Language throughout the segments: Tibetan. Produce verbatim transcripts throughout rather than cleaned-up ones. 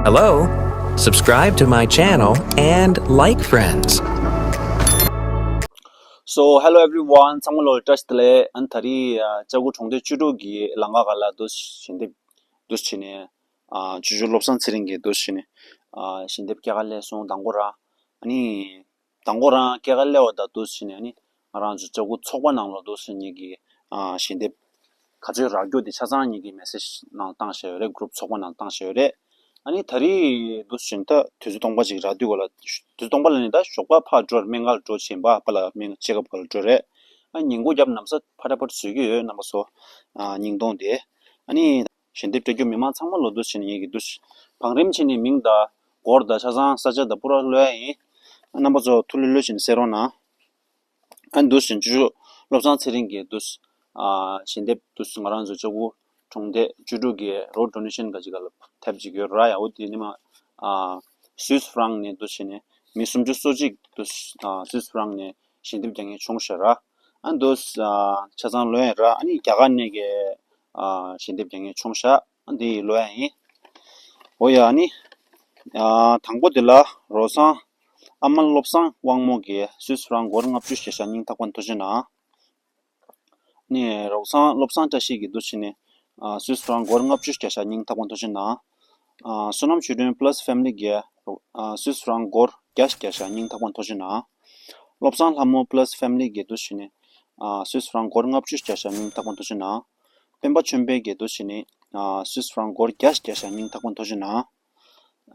Hello, subscribe to my channel and like friends. So, hello everyone. ཚང་མ་ལོ་བཀྲ་ཤིས་བདེ་ལེགས། ཨ་ནི་ད་རེས་ཨ་ལྕགས་སྒོ་གྲོང་སྡེ་བཅུ་དྲུག་གི་ལམ་ཁ་སྒང་ལ་འདུག་ཞལ་འདེབས་འདུག་བྱས་ནས། ཨ་ཇོ་ཇོ་བློ་བཟང་ཚེ་རིང་གིས་འདུག་བྱས་ནས། ཨ་ཞལ་འདེབས་སྐྱེལ་ག་སླེབས་སོང་། དང་པོ་རང་། ཨ་ནི་དང་པོ་རང་སྐྱེལ་ག་སླེབས་པ་དང་འདུག་བྱས་ནས། ཨ་ནི་ང་རང་ཚོ་ལྕགས་སྒོ་ཚོགས་པ་ནང་ལ་འདུག་བྱས་ནས་ངེད་ཀྱི་ཨ་ཞལ་འདེབས་ག་ཚོད་རག་རྒྱུ་དེ་ཆ་ཚང་ངེད་ཀྱི་མེ་སེ་ཇི་ནང་བཏང་བཞག་ཡོད་རེད། གུ་རུབ་ཚོགས་པ་ནང་བཏང་བཞག་ཡོད་རེད། ཨ་ནི་ད་རེས་འདུག་བྱས་ནས་ད་དུས་ཚོད་སྟོང་པ་ཅིག་རག་དུས་སྒང་ལ། དུས་ཚོད་སྟོང་པ་ལ་ནི་ད་ཞོགས་པ་ཕར་འགྲོ། སྨན་ཁང་ལ་འགྲོ། གཞན་པ་པ་ལ་སྨན་ཅེ་ཀབ་སྒང་ལ་འགྲོ་རེད། ཨ་ཉིན་གུང་རྒྱབ་ན་བཟའ་ཕར་ཕར་བཟོ་གི་ཡོད། རྣམ་པ་ཚོ་ཨ་སྙིང་གཏོང་དེ། ཨ་ནི་ཞལ་འདེབས་སྤྲད་རྒྱུ་མི་མང་ཚང་མ་ལ་འདུག་བྱས་ནས་ངེད་ཀྱིས་འདུག་བང་རིམ་བྱས་ནས་མིང་དང་སྒོར་དང་ཆ་ཚང་ས་ཆ་དང་པུ་ར་ལོས་ཡིན། རྣམ་པ་ཚོ་ཐུགས་ལྷོད་ལྷོད་བྱས་ནས་གསན་རོགས་གནང་། ཨ་འདུག་བྱས་ནས་ཇོ་ཇོ་བློ་བཟང་ཚེ་རིང་གིས་འདུག་ཨ་ཞལ་འདེབས་འདུག་ང་རང་ཚོ་ལྕགས་སྒོ་གྲོང་སྡེ་བཅུ་དྲུག་གི་རོཌ་ཌོ་ནེ་ཤན་ག་ཅིག་ག་ལ་ཐེབས་ཅིག་ཡོད་ར། ཡ་འོ་དེ་ནི་མ་ཨ་སུད་སི་ཧྥ་རན་ནས་འདུག་བྱས་ནས་མི་སུམ་ཅུ་སོ་གཅིག་འདུག་ཨ་སུད་སི་ཧྥ་རན་ནས་ཞལ་འདེབས་རྒྱག་མཁན་བྱུང་ཤག་ར། ཨ་འདུག་ཨ་ཆ་ཚང་ལོས་ཡིན་ར། ཨ་ནི་རྒྱ་གར་ནས་གི་ཨ་ཞལ་འདེབས་རྒྱག་མཁན་བྱུང་ཤག་འདི་ཡི་ལོ་ཡ་ཡིན། འོ་ཡ་ཨ་ནི། ཨ་དང་པོ་དེ་ལ་རོ་སང་ཨ་མ་བློ་བཟང་དབང་མོ་གིས་སུད་སི་ཧྥ་རན་སྒོར་ལྔ་བཅུ་བརྒྱབ་ཤག་སྙིང་ཐག་པ་ནས་ཐུགས་རྗེ་གནང་། ཨ་ནི་རོ་སང་བློ་བཟང་བཀྲ་ཤིས་ཀྱིས་འདུག་བྱས་ནས་ཨ་སུད་སི་ཧྥ་རན་སྒོར་ལྔ་བཅུ་བརྒྱབ་ཤག་སྙིང་ཐག་པ་ནས་ཐུགས་རྗེ་གནང་། ཨ་བསོད་ནམས་ཆོས་སྒྲོན་པ་ལ་སི་ཕེ་མི་ལི་གིས་ཨ་སུད་སི་ཧྥ་རན་སྒོར་བརྒྱ་བརྒྱབ་ཤག་སྙིང་ཐག་པ་ནས་ཐུགས་རྗེ་གནང་། བློ་བཟང་ལྷ་མོ་པ་ལ་སི་ཕེ་མི་ལི་གིས་འདུག་བྱས་ནས་ཨ་སུད་སི་ཧྥ་རན་སྒོར་ལྔ་བཅུ་བརྒྱབ་ཤག་སྙིང་ཐག་པ་ནས་ཐུགས་རྗེ་གནང་། སྤེན་པ་ཆོས་འཕེལ་གྱིས་འདུག་བྱས་ནས་ཨ་སུད་སི་ཧྥ་རན་སྒོར་བརྒྱ་བརྒྱབ་ཤག་སྙིང་ཐག་པ་ནས་ཐུགས་རྗེ་གནང་།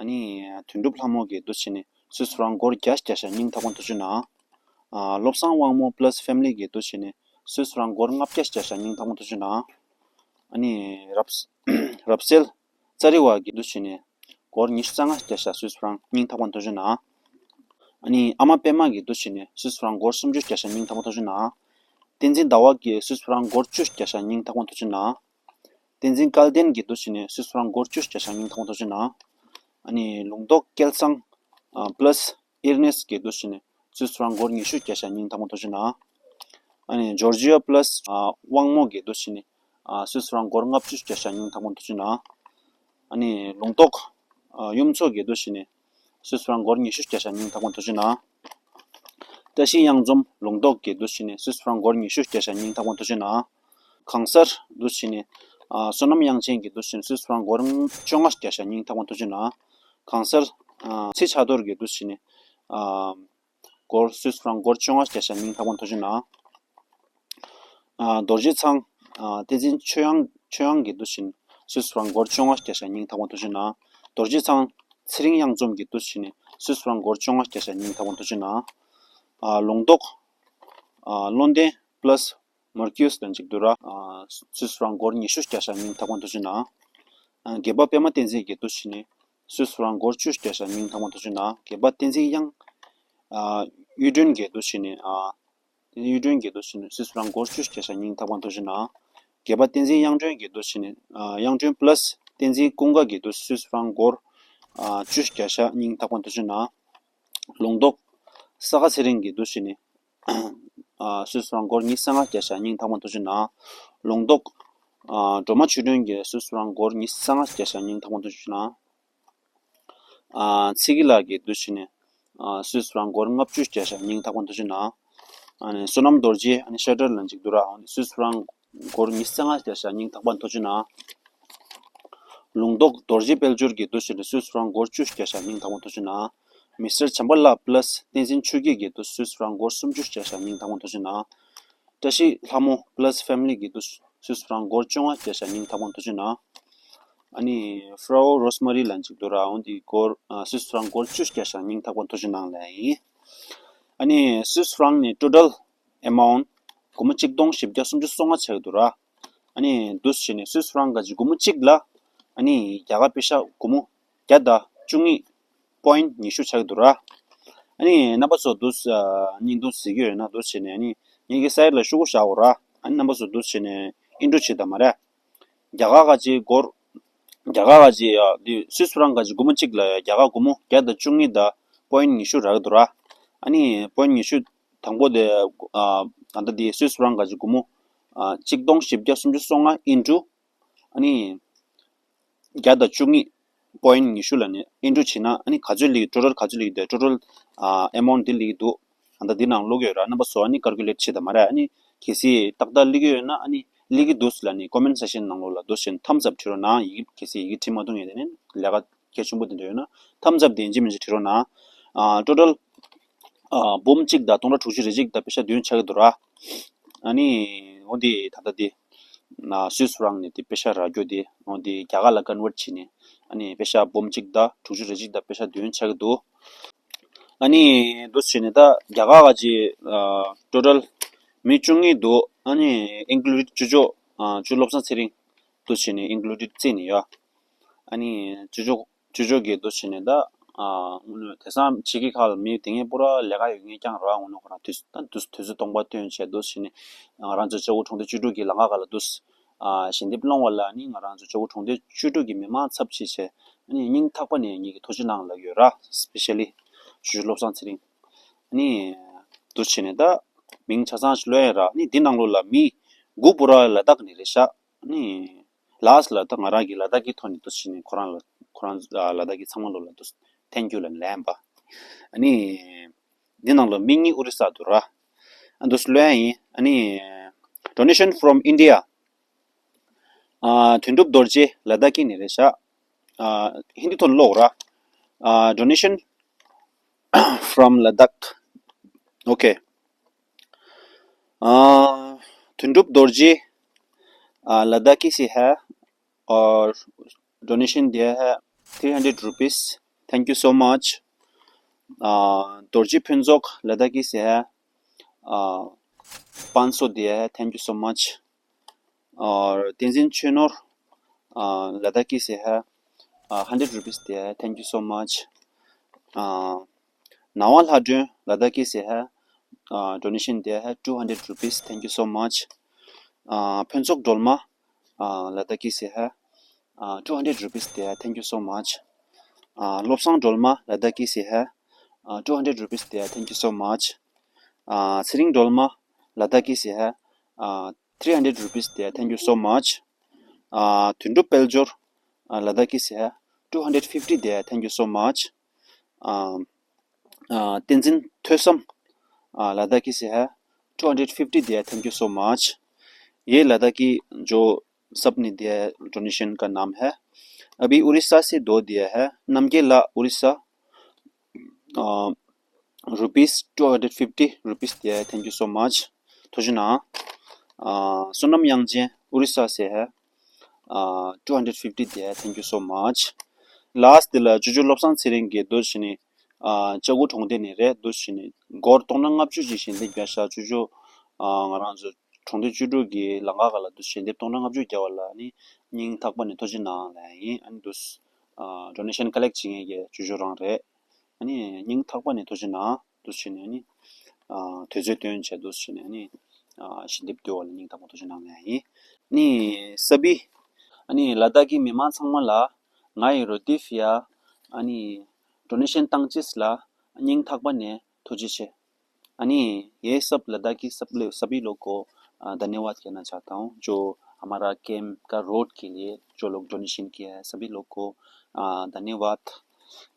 ཨ་ནི་དོན་གྲུབ་ལྷ་མོ་གིས་འདུག་བྱས་ནས་སུད་སི་ཧྥ་རན་སྒོར་བརྒྱ་བརྒྱབ་ཤག་སྙིང་ཐག་པ་ནས་ཐུགས་རྗེ་གནང་། ཨ་བློ་བཟང་དབང་མོ་པ་ལ་སི་ཕེ་མི་ལི་གིས་འདུག་བྱས་ནས་སུད་སི་ཧྥ་རན་སྒོར་ལྔ་བརྒྱ་བརྒྱབ་ཤག་སྙིང་ཐག་པ་ནས་ཐུགས་རྗེ་གནང་། ཨ་ནི་རབ་རབ་གསལ་ཙ་རི་བ་གིས་འདུག་བྱས་ནས་སྒོར་ཉི་ཤུ་རྩ་ལྔ་བརྒྱབ་ཤག་སུད་སི་ཧྥ་རན་སྙིང་ཐག་པ་ནས་ཐུགས་རྗེ་གནང་། ཨ་ནི་ཨ་མ་པད་མ་གིས་འདུག་བྱས་ནས་སུད་སི་ཧྥ་རན་སྒོར་སུམ་ཅུ་བརྒྱབ་ཤག་སྙིང་ཐག་པ་ནས་ཐུགས་རྗེ་གནང་། བསྟན་འཛིན་ཟླ་བ་གིས་སུད་སི་ཧྥ་རན་སྒོར་བཅུ་བརྒྱབ་ཤག་སྙིང་ཐག་པ་ནས་ཐུགས་རྗེ་གནང་། བསྟན་འཛིན་སྐལ་ལྡན་གྱིས་འདུག་བྱས་ནས་སུད་སི་ཧྥ་རན་སྒོར་བཅུ་བརྒྱབ་ཤག་སྙིང་ཐག་པ་ནས་ཐུགས་རྗེ་གནང་། ཨ་ནི་ལུང་རྟོགས་སྐལ་བཟང་ཨ་པ་ལ་སི་ཨེར་ནེ་སི་གིས་འདུག་བྱས་ནས་སུད་སི་ཧྥ་རན་སྒོར་ཉི་ཤུ་བརྒྱབ་ཤག་སྙིང་ཐག་པ་ནས་ཐུགས་རྗེ་གནང་། ཨ་ནི་ཇོར་ཇི་ཡ་པ་ལ་སི་ཨ་དབང་མོ་གིས་འདུག་བྱས་ནས་ཨ་སུད་སི་ཧྥ་རན་སྒོར་ལྔ་བཅུ་བརྒྱབ་ཤག་སྙིང་ཐག་པ་ནས་ཐུགས་རྗེ་གནང་། ཨ་ནི་ལུང་རྟོགས་ཨ་གཡུ་མཚོ་གིས་འདུག་བྱས་ནས་སུད་སི་ཧྥ་རན་སྒོར་ཉི་ཤུ་བརྒྱབ་ཤག་སྙིང་ཐག་པ་ནས་ཐུགས་རྗེ་གནང་། བཀྲ་ཤིས་གཡང་འཛོམས་ལུང་རྟོགས་ཀྱིས་འདུག་བྱས་ནས་སུད་སི་ཧྥ་རན་སྒོར་ཉི་ཤུ་བརྒྱབ་ཤག་སྙིང་ཐག་པ་ནས་ཐུགས་རྗེ་གནང་། གང་སར་འདུག་བྱས་ནས་ཨ་བསོད་ནམས་དབྱངས་ཅན་གྱིས་འདུག་བྱས་ནས་སུད་སི་ཧྥ་རན་སྒོར་བཅོ་ལྔ་བརྒྱབ་ཤག་སྙིང་ཐག་པ་ནས་ཐུགས་རྗེ་གནང་། གང་སར་ཨ་ཚེ་ཆགས་རྡོར་གྱིས་འདུག་བྱས་ནས་ཨ་སྒོར་སུད་སི་ཧྥ་རན་སྒོར་བཅོ་ལྔ་བརྒྱབ་ཤག་སྙིང་ཐག་པ་ནས་ཐུགས་རྗེ་གནང་། ཨ་རྡོ་རྗེ་ཚང་ཨ་བསྟན་འཛིན་ཆོས་དབྱངས་ཆོས་དབྱངས་ཀྱིས་འདུག་བྱས་ནས་སུད་སི་ཧྥ་རན་སྒོར་བཅོ་ལྔ་བརྒྱབ་ཤག་སྙིང་ཐག་པ་ནས་ཐུགས་རྗེ་གནང་། རྡོ་རྗེ་ཚང་ཚེ་རིང་གཡང་འཛོམས་ཀྱིས་འདུག་བྱས་ནས་སུད་སི་ཧྥ་རན་སྒོར་བཅོ་ལྔ་བརྒྱབ་ཤག་སྙིང་ཐག་པ་ནས་ཐུགས་རྗེ་གནང་། ཨ་ལུང་རྟོགས་ཨ་བློ་ལྡན་པ་ལ་སི་མར་ཁིའུ་སི་དང་གཅིག་ཏུ་ར་ཨ་སུད་སི་ཧྥ་རན་སྒོར་ཉི་ཤུ་བརྒྱབ་ཤག་སྙིང་ཐག་པ་ནས་ཐུགས་རྗེ་གནང་། ཨ་དགེ་བ་པད་མ་བསྟན་འཛིན་གྱིས་འདུག་བྱས་ནས་སུད་སི་ཧྥ་རན་སྒོར་བཅུ་བརྒྱབ་ཤག་སྙིང་ཐག་པ་ནས་ཐུགས་རྗེ་གནང་། དགེ་བ་བསྟན་འཛིན་གཡང་ཨ་གཡུ་སྒྲོན་གྱིས་འདུག་བྱས་ནས་ཨ་གཡུ་སྒྲོན་གྱིས་འདུག་བྱས་ནས་སུད་སི་ཧྥ་རན་སྒོར་བཅུ་བརྒྱབ་ཤག་སྙིང་ཐག་པ་ནས་ཐུགས་རྗེ་གནང་། དགེ་བ་བསྟན་འཛིན་གཡང་སྒྲོན་གྱིས་འདུག་བྱས་ནས་ཨ་གཡང་སྒྲོན་པ་ལ་སི་བསྟན་འཛིན་ཀུན་དགའ་གིས་འདུག་སུད་སི་ཧྥ་རན་སྒོར་ཨ་བཅུ་བརྒྱབ་ཤག་སྙིང་ཐག་པ་ནས་ཐུགས་རྗེ་གནང་། ལུང་རྟོགས་ས་ག་ཚེ་རིང་གིས་འདུག་བྱས་ནས་ཨ་སུད་སི་ཧྥ་རན་སྒོར་ཉི་ཤུ་རྩ་ལྔ་བརྒྱབ་ཤག་སྙིང་ཐག་པ་ནས་ཐུགས་རྗེ་གནང་། ལུང་རྟོགས་ཨ་སྒྲོལ་མ་ཆོས་སྒྲོན་གྱིས་སུད་སི་ཧྥ་རན་སྒོར་ཉི་ཤུ་རྩ་ལྔ་བརྒྱབ་ཤག་སྙིང་ཐག་པ་ནས་ཐུགས་རྗེ་གནང་། ཨ་ཚེ་སྐྱིད་ལགས་ཀྱིས་འདུག་བྱས་ནས་ཨ་སུད་སི་ཧྥ་རན་སྒོར་ལྔ་བཅུ་བརྒྱབ་ཤག་སྙིང་ཐག་པ་ནས་ཐུགས་རྗེ་གནང་། ཨ་ནི་བསོད་ནམས་རྡོ་རྗེ་ཨ་ནི་ཤ་ཊར་ལ་གཅིག་ཏུ་ར་ཨ་ནི་སུད་སི་ཧྥ་རན་སྒོར་ཉི་ཤུ་རྩ་ལྔ་བརྒྱབ་ཤག་སྙིང་ཐག་པ་ནས་ཐུགས་རྗེ་གནང་། ལུང་རྟོགས་རྡོ་རྗེ་དཔལ་འབྱོར་གྱིས་འདུག་བྱས་ནས་སུད་སི་ཧྥ་རན་སྒོར་བཅུ་བརྒྱབ་ཤག་སྙིང་ཐག་པ་ནས་ཐུགས་རྗེ་གནང་། མི་སི་ཊར་བྱམས་པ་ལགས་པ་ལ་སི་བསྟན་འཛིན་ཆོས་སྐྱིད་ཀྱིས་འདུག་སུད་སི་ཧྥ་རན་སྒོར་སུམ་ཅུ་བརྒྱབ་ཤག་སྙིང་ཐག་པ་ནས་ཐུགས་རྗེ་གནང་། བཀྲ་ཤིས་ལྷ་མོ་པ་ལ་སི་ཕེ་མི་ལི་གིས་འདུག་སུད་སི་ཧྥ་རན་སྒོར་བཅོ་ལྔ་བརྒྱབ་ཤག་སྙིང་ཐག་པ་ནས་ཐུགས་རྗེ་གནང་། ཨ་ནི་ཧྥ་རའོ་རོ་སི་མ་རི་ལ་གཅིག་ཏུ་ར་འོན་ཏེ་སྒོར་ཨ་སུད་སི་ཧྥ་རན་སྒོར་བཅུ་བརྒྱབ་ཤག་སྙིང་ཐག་པ་ནས་ཐུགས་རྗེ་གནང་ལབ་ཡིན། ཨ་ནི་སུད་སི་ཧྥ་རན་ནི་ཊོ་ཊལ་ཨེ་མའུན་ཊི་སྒོར་མོ་གཅིག་སྟོང་བཞི་བརྒྱ་སུམ་ཅུ་སོ་ལྔ་ཆགས་ཀྱི་འདུག་ར། ཨ་ནི་འདུག་བྱས་ནས་སུད་སི་ཧྥ་རན་ག་ཅིག་སྒོར་མོ་གཅིག་ལ་ཨ་ནི་རྒྱ་གར་པེ་ཤ་སྒོར་མོ་བརྒྱ་དང་བཅུ་གཉིས་པོ་ཡིན་ཊི་ཉི་ཤུ་ཆགས་ཀྱི་འདུག་ར། ཨ་ནི་རྣམ་པ་ཚོ་འདུག་ཨ་སྙིང་དུ་གཟིགས་ཀྱི་ཡོད་ན་འདུག་བྱས་ནས་ཨ་ནི་ངེད་ཀྱི་སའིཊ་ལ་ཤོག་གུ་བཞག་འོ་ར། ཨ་ནི་རྣམ་པ་ཚོ་འདུག་བྱས་ནས་ཨིན་ཊོ་བྱེད་དང་མ་རེད། རྒྱ་གར་ག་ཅིག་སྒོར་རྒྱ་གར་ག་ཅིག་ཡ་འདི་སུད་སི་ཧྥ་རན་ག་ཅིག་སྒོར་མོ་གཅིག་ལ་ཡ་རྒྱ་གར་སྒོར་མོ་བརྒྱ་དང་བཅུ་གཉིས་དང་པོ་ཡིན་ཊི་ཉི་ཤུ་རག་གི་འདུག་ར། ཨ་ནི་པོ་ཡིན་ཊི་ཉི་ཤུ་དང་པོ་དེ་ཨ་ད་ལྟ་འདི་སུད་སི་ཧྥ་རན་ག་ཅིག་སྒོར་མོ་ཨ་གཅིག་སྟོང་བཞི་བརྒྱ་སུམ་ཅུ་སོ་ལྔ་ཨིན་ཊོ་ཨ་ནི་བརྒྱ་དང་བཅུ་གཉིས་ པོ་ཡིན་ཊི་ཉི་ཤུ་ལ་ནི་ཨིན་ཊུ་བྱས་ན་ཨ་ནི་ག་ཚོད་སླེབས་ཀྱི་ཊོ་ཊལ་ག་ཚོད་སླེབས་ཀྱི་འདུག་ཊོ་ཊལ་ཨ་ཨེ་མའུན་ཊི་འདི་སླེབས་ཀྱི་འདུག་ཨ་ད་འདི་ནང་ཀློག་གི་ཡོད་ར། རྣམ་པ་ཚོ་ཨ་ནི་ཀལ་ཀུ་ལེཊ་བྱེད་དང་མ་རེད། ཨ་ནི་གལ་སྲིད་ཏག་ཏག་སླེབས་ཀྱི་ཡོད་ན་ཨ་ནི་སླེབས་ཀྱི་འདུག་ལབ་ནི་ཀོ་མེན་ཊི་སེག་ཤན་ནང་ལོགས་ལ་འདུག་བྱས་ནས་ཐམ་སི་ཨབ་བྲིས་རོགས་གནང་། ཡི་གེ་གལ་སྲིད་ཡི་གེ་བྲིས་མ་ཐུབ་མཁན་དེ་ནི་ལས་ཀ་གལ་ཆེན་པོ་དེ་འདྲ་ཡོད་ན་ཐམ་སི་ཨབ་དེ་ཡིན་གཅིག་མིན་གཅིག་བྲིས་རོགས་གནང་། ཨ་ཊོ་ཊལ་ཨ་འབུམ་གཅིག་དང་སྟོང་ཕྲག་དྲུག་ཅུ་རེ་གཅིག་དང་པེ་ཤ་བདུན་ཆགས་ཀྱི་འདུག་ར། ཨ་ནི་འོ་འདི་ད་ལྟ་འདི་ན་སུད་སི་ཕ་རན་སི་ནས་འདི་པེ་ཤ་རག་རྒྱུ་འདི་འོ་འདི་རྒྱ་གར་ལ་ཀོན་ཝརཊ་བྱས་ནས་ཨ་ནི་པེ་ཤ་འབུམ་གཅིག་དང་དྲུག་ཅུ་རེ་གཅིག་དང་པེ་ཤ་བདུན་ཆགས་ཀྱི་འདུག་ཨ་ནི་འདུག་བྱས་ནས་ད་རྒྱ་གར་ག་ཅིག་ཨ་ཊོ་ཊལ་མི་བཅུ་གཉིས་འདུག་ཨ་ནི་ཨིན་ཀུ་ལུ་ཌེཌ་ཅོ་ཅོ་ཨ་ཅོ་བློ་བཟང་ཚེ་རིང་འདུག་བྱས་ནས་ཨིན་ཀུ་ལུ་ཌེཌ་བརྩིས་ནས་ཡོད། ཨ་ནི་ཅོ་ཅོ་ཅོ་ཅོ་གིས་འདུག་བྱས་ནས་ད་ཨ་དངོས་གནས་དེང་སང་ཕྱི་རྒྱལ་ཁག་ལ་མི་དེ་སྔའི་པུ་ར་ལས་ཀ་ཡོད་མཁན་རྐྱང་ར། དངོས་གནས་ཁོ་རང་དུས་ད་དུས་དུས་ཚོད་སྟོང་པ་བཏོན་བྱས་འདུག་བྱས་ནས་ང་རང་ཚོ་ལྕགས་པོ་གྲོང་སྡེ་བཅུ་དྲུག་གི་ལམ་ཁ་ཁག་ལ་འདུག་ཨ་ཞལ་འདེབས་སློང་བ་ལ་ནི་ང་རང་ཚོ་ལྕགས་པོ་གྲོང་སྡེ་བཅུ་དྲུག་གི་མི་མང་ཚབ་བྱས་བྱས་ཨ་ནི་སྙིང་ཐག་པ་ནས་ངེད་ཀྱི་ཐུགས་རྗེ་གནང་ལབ་ཡོད་ར། སི་པེ་ཤལ་ལི་ཅོ་ཅོ་བློ་བཟང་ཚེ་རིང་། ཨ་ནི་འདུག་བྱས་ནས་ད་མིང་ཆ་ཚང་ཞིག་ལོས་ཡིན་ར། ཨ་ནི་འདི་ནང་ལོགས་ལ་མི་དགུ་པུ་ར་ལ་དྭགས་ནས་རེད་ཤག་ཨ་ནི་ལཱ་སི་ལ་ད་ང་རང་གིས་ལ་དྭགས་ཀྱི་ཐོག་ནས་འདུག་བྱས་ནས་ཁོ་རང་ལ་ཁོ་རང་ལ་དྭགས་ཀྱི་ཚང་མ་ལོ་ལ་འདུག་ཐེང་ཀིའུ་ལབ་ནས་ལན་པ། ཨ་ནི་འདི་ནང་ལ་མི་གཉིས་ཨོ་རི་ས་འདུག་ར། ཨ་འདུག་ལོས་ཡིན། ཨ་ནི་donation from India ཨ་དོན་གྲུབ་རྡོ་རྗེ་ལ་དྭགས་ཀྱི་ནས་རེད་ཤག་ཨ་ཧིན་དི་ཐོག་ནས་ཀློག་ར། ཨ་donation from Ladakh. Okay. ཨ་དོན་གྲུབ་རྡོ་རྗེ་ཨ་ལ་དྭགས་ཀྱི་སི་ཧ་ཨ་donation दिया है three hundred rupees. Thank you so much. ཨ་རྡོ་རྗེ་ཕུན་ཚོགས་ལ་དྭགས་ཀྱི་སི་ཧ་ཨ་पाँच सौ दिया है. Thank you so much. और तेंजिन छेनोर लद्दाख की से है हंड्रेड रुपीज़ दिया है. Thank you so much. नावा लाडू लद्दाख की से है डोनेशन दिया है two hundred rupees. Thank you so much. फेंसोक डोलमा लद्दाख की से है टू हंड्रेड रुपीज़ दिया है. Thank you so much. Lobsang डोलमा लद्दाख की से है टू हंड्रेड रुपीज़ दिया है. Thank you so much. सिरिंग डोलमा लद्दाख की से है थ्री हंड्रेड रुपीज़ दिया है. Thank you so much. धुंडू पेलजोर लद्दाख की से है टू हंड्रेड फिफ्टी दिया है. Thank you so much. Tenzin थोसम लद्दाख की से है टू हंड्रेड फिफ्टी दिया है. Thank you so much. ये लद्दाख की जो सबने दिया है डोनेशन का नाम है. अभी उड़ीसा से दो दिया है. नमकेला Orissa rupees two hundred fifty rupees दिया है. Thank you so much. थोजना सोनम यांगजे उड़ीसा से है टू हंड्रेड फिफ्टी दिया है. Thank you so much. Last दिला जुजु लोबसान सिरिंग के दो शनि चगु ठोंगते ने रे दो शनि गोर तोंगना ngapchu ji shin de gyasha juju ngarang ju ཁྲོང་སྡེ་བཅུ་དྲུག་གི་ལམ་ཁ་ཁག་ལ་དུ་ཞལ་འདེབས་སྟོང་ཕྲག་ལྔ་བཅུ་བརྒྱབ་པ་ལ་ནི་སྙིང་ཐག་པ་ནས་ཐུགས་རྗེ་གནང་ལབ་ཡིན། ཨ་ནི་དུ་ཨ་ཌོ་ནེ་ཤན་ཀ་ལེག་བྱེད་མཁན་གྱི་ཇོ་ཇོ་རང་རེད། ཨ་ནི་སྙིང་ཐག་པ་ནས་ཐུགས་རྗེ་གནང་དུ་བྱས་ནས་ཨ་ནི་ཨ་དུས་ཚོད་བཏོན་བྱས་དུ་བྱས་ནས་ཨ་ནི་ཨ་ཞལ་འདེབས་བསྡུ་བ་ལ་སྙིང་ཐག་པ་ཐུགས་རྗེ་གནང་ལབ་ཡིན། ཨ་ནི་ས་བི་ཨ་ནི་ལ་དྭགས་ཀྱི་མི་མང་ཚང་མ་ལ་ང་ཡི་རོ་ཏི་ཧྥི་ཡ་ཨ་ནི་ཌོ་ནེ་ཤན་བཏང་ཅེས་ལ་སྙིང་ཐག་པ་ནས་ཐུགས་རྗེ་ཆེ། ཨ་ནི་ཡེ་སབ་ལ་དྭགས་ཀྱི་སབ་ལེ་སབ་བི་ལོ་ཀོ་ཨ་དྷ་ནི་ཝཱད་ཀེ་ན་ཅཱ་ཏང་ཇོ་ཧ་མ་ར་ཀེམ་ཀ་རོཌ་ཀེ་ལི་ཡེ་ཇོ་ལོག་ཌོ་ནེ་ཤན་ཀེ་ཧ་སབ་བི་ལོ་ཀོ་ཨ་དྷ་ནི་ཝཱད་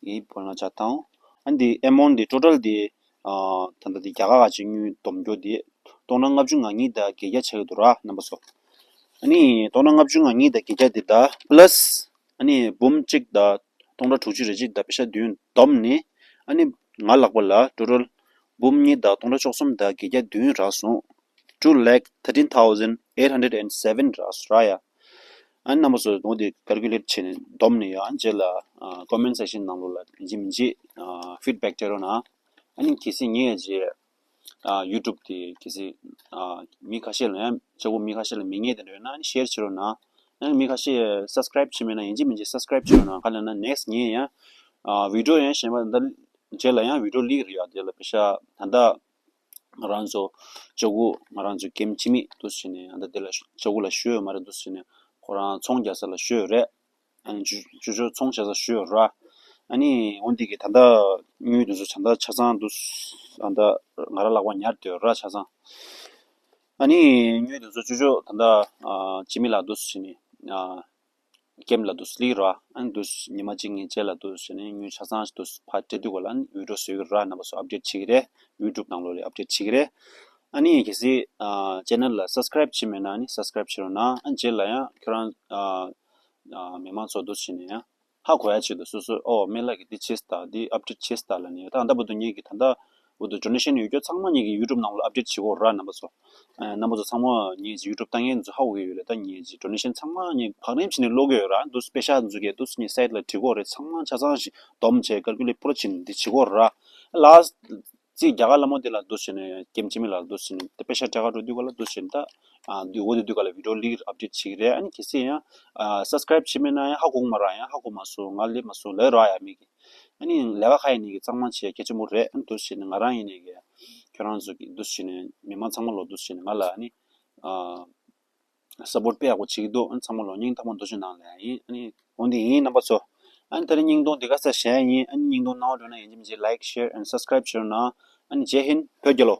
ཡེ་བོལ་ན་ཅཱ་ཏང་། ཨ་ནི་ཨེ་མོན་ཌི་ཊོ་ཊལ་ཌི་ཨ་ད་ལྟ་ཌི་རྒྱ་གར་ག་ཅིག་དངུལ་སྡོམ་རྒྱུ་ཌི་སྟོང་ཕྲག་ལྔ་བཅུ་ང་གཉིས་དང་བརྒྱད་བརྒྱ་ཆགས་ཀྱི་འདུག་ར་རྣམ་པ་ཚོ། ཨ་ནི་སྟོང་ཕྲག་ལྔ་བཅུ་ང་གཉིས་དང་བརྒྱད་བརྒྱ་ཌི་ད་པ་ལ་སི་ཨ་ནི་འབུམ་གཅིག་དང་སྟོང་ཕྲག་དྲུག་ཅུ་རེ་གཅིག་དང་པེ་ཤ་བདུན་བསྡོམས་ནས་ཨ་ནི་ང་ལག་པ་ལ་ཊོ་ཊལ་འབུམ་གཉིས་དང་སྟོང་ཕྲག་བཅུ་གསུམ་དང་བརྒྱད་བརྒྱ་བདུན་རག་སོང་། two lakh thirteen thousand eight hundred and seven རག་སོང་ར་ཡ། ཨ་ནི་རྣམ་པ་ཚོ་འོ་དེ་ཀལ་ཀུ་ལེཊ་བྱས་ནས་བསྡོམས་ནས་ཡ་རྗེས་ལ་ཀོ་མེན་ཊི་སེག་ཤན་ནང་ལོགས་ལ་ཡིན་གཅིག་མིན་གཅིག་ཕིཌ་བེག་སྤྲད་རོགས་གནང་། ཨ་ནི་གལ་སྲིད་ངས་རྗེས་ཨ་ཡུ་ཊུབ་དེ་གལ་སྲིད་ཨ་མི་ཁ་ཤས་ལ་ཡང་ལྕགས་པོ་མི་ཁ་ཤས་ལ་མི་ངེས་དེ་འདྲ་ཡོད་ན་ཨ་ནི་ཤེར་བྱེད་རོགས་གནང་། ཨ་ནི་མི་ཁ་ཤས་སབ་སི་ཀ་རེབ་བྱེད་མེད་ན་ཡིན་གཅིག་མིན་གཅིག་སབ་སི་ཀ་རེབ་བྱེད་རོགས་གནང་། ག་ལབ་ན་ནེག་སི་ཊི་ངས་ཡང་ཨ་བི་ཌི་ཡོ་ཡང་གཞན་པ་ད་རྗེས་ལ་ཡང་བི་ཌི་ཡོ་ལིག་རེད་ཡ། དེ་ལ་པེ་ཤ་ད་ལྟ་ང་རང་ཚོ་ལྕགས་པོ་ང་རང་ཚོ་ཀེམ་སྤྱི་མི་དུ་བྱས་ནས་ད་ལྟ་དེ་ལ་ལྕགས་པོ་ལ་ཞུ་ཡོད་མ་རེད་དུ་བྱས་ནས་ཁོ་རང་ཚོང་རྒྱག་ས་ལ་ཞུ་ཡོད་རེད། ཨ་ནི་ཇུ་ཇུ་ཇོ་ཚོང་བྱ་ས་ཞུ་ཡོད་ར། ཨ་ནི་འོན་ཏེ་གི་ད་ལྟ་དངུལ་དེ་ཚོ་ད་ལྟ་ཆ་ཚང་དུ་ད་ལྟ་ང་རང་ལག་པ་ཉར་དུ་ཡོད་ར་ཆ་ཚང་། ཨ་ནི་དངུལ་དེ་ཚོ་ཇུ་ཇོ་ད་ལྟ་ཨ་སྤྱི་མི་ལ་དུ་བྱས་ནས་ཨ་ ཀེམ་ལ་དུ་སླེབས་ར། ཨ་ནི་དུ་ཉི་མ་གཅིག་གཉིས་རྗེས་ལ་དུ་ཟེར་ནས་དངུལ་ཆ་ཚང་ཞིག་དུ་ཕར་སྤྲད་དུས་ག་ལ་ཨ་ནི་ཝི་ཌི་ཡོ་བཟོས་ཀྱི་ར། རྣམ་པ་ཚོ་ཨབ་ཌེཊ་བྱེད་ཀྱི་རེད། ཡུ་ཊུབ་ནང་ལོགས་ལ་ཨབ་ཌེཊ་བྱེད་ཀྱི་རེད། ཨ་ནི་གལ་སྲིད་ཨ་ཅེ་ནལ་ལ་སབ་སི་ཀ་རེབ་བྱས་མེད་ན་ཨ་ནི་སབ་སི་ཀ་རེབ་བྱེད་རོགས་གནང་། ཨ་ནི་རྗེས་ལ་ཡང་ཁྱོད་རང་ཨ་ཨ་མི་མང་ཚོ་དུ་བྱས་ནས་ཡང་ཧ་གོ་ཡ་ཆེད་དུ་སོ་སོ་ཨོ་སྨན་བླ་གིས་འདི་བྱས་སྟ་འདི་ཨབ་ཌེཊ་བྱས་སྟ་ལ་ནི་ད་ལྟ་བར་དུ་ངེད་ཀྱི་ད་ལྟ་བར་དུ་ཌོ་ནེ་ཤན་ཡོད་རྒྱུ་ཚང་མ་ངེད་ཀྱི་ཡུ་ཊུབ་ནང་ལ་ཨབ་ཌེཊ་བྱེད་དགོས་ར། རྣམ་པ་ཚོ་ཨ་རྣམ་པ་ཚོ་ཚང་མ་ངེད་ཀྱི་ཡུ་ཊུབ་ལྟ་མཁན་ཚོ་ཧ་གོ་གི་ཡོད་རེད། ད་ངེད་ཀྱི་ཌོ་ནེ་ཤན་ཚང་མ་ངེད་བག་རིམ་བྱས་ནས་ཀློག་གི་ཡོད་ར། འདུག་པེ་ཤ་འཛུགས་གས་འདུག་ངེད་སའིཊ་ལ་བྲིས་དགོས་རེད། ཚང་མ་ཆ་ཚང་ཞིག་སྡོམ་བྱས་ཀལ་ཀུ་ལེཊ་པུ་ར་བྱས་ནས་འདི་བྱེད་དགོས་ར། ལ་སི་ཊི་རྒྱ་གར་ལ་མོ་དེ་ལ་འདུག་བྱས་ནས་ཀེམ་ཅི་མི་ལ་འདུག་བྱས་ནས་དེ་པེ་ཤ་སྤྲད་ག་འགྲོ་དུས་ག་ལ་འདུག་བྱས་ནས་ད་ཨ་འདི་འོ་དེ་དུས་ག་ལ་ཝི་ཌི་ཡོ་ལིག་ཨབ་ཌེཊ་བྱེད་ཀྱི་རེད། ཨ་ནི་གལ་སྲིད་ཡང་ཨ་སབ་སི་ཀ་རེབ་བྱས་མེད་ན་ཡང་ཧ་གོ་མ་ར། ཡང་ཧ་གོ་མ་སོང་། ང་སླེབས་མ་སོང་ལབ་ར་ཡ་མི་གི། ཨ་ནི་ལས་ཀ་ཁ་ཡིན་ནི་གི་གཙང་མ་བྱས་གལ་ཆེན་པོ་རེད། ཨ་ནི་འདུག་བྱས་ནས་ང་རང་ཡིན་ནི་གི་ཁྱོད་རང་ཚོ་གི་འདུག་བྱས་ནས་མི་མང་ཚང་མ་ལོ་འདུག་བྱས་ནས་ང་ལ་ཨ་ནི་ཨ་སབ་པོརཊ་དཔེ་ཡག་པོ་བྱེད་ཀྱི་འདུག་ཨ་ནི་ཚང་མ་ལོ་སྙིང་ཐག་པ་འདུག་བྱས་གནང་ལ་ཡིན། ཨ་ནི་འོན་ཏེ་ཡིན་རྣམ་པ་ཚོ། ཨ་ནི་ད་རེས་སྙིང་སྟོང་འདི་ག་ས་བཤད་ཡིན། ཨ་ནི་སྙིང་སྟོང་སྣང་བ་འགྲོ་ན་ཡིན་གཅིག་མིན་གཅིག་ལའིཀ་ཤེར་ཨེན་སབ་སི་ཀ་རེབ་བྱེད་རོགས་གནང་། ཨ་ནི་ཇེ་ཧིན། བོད་རྒྱལ་ལོ།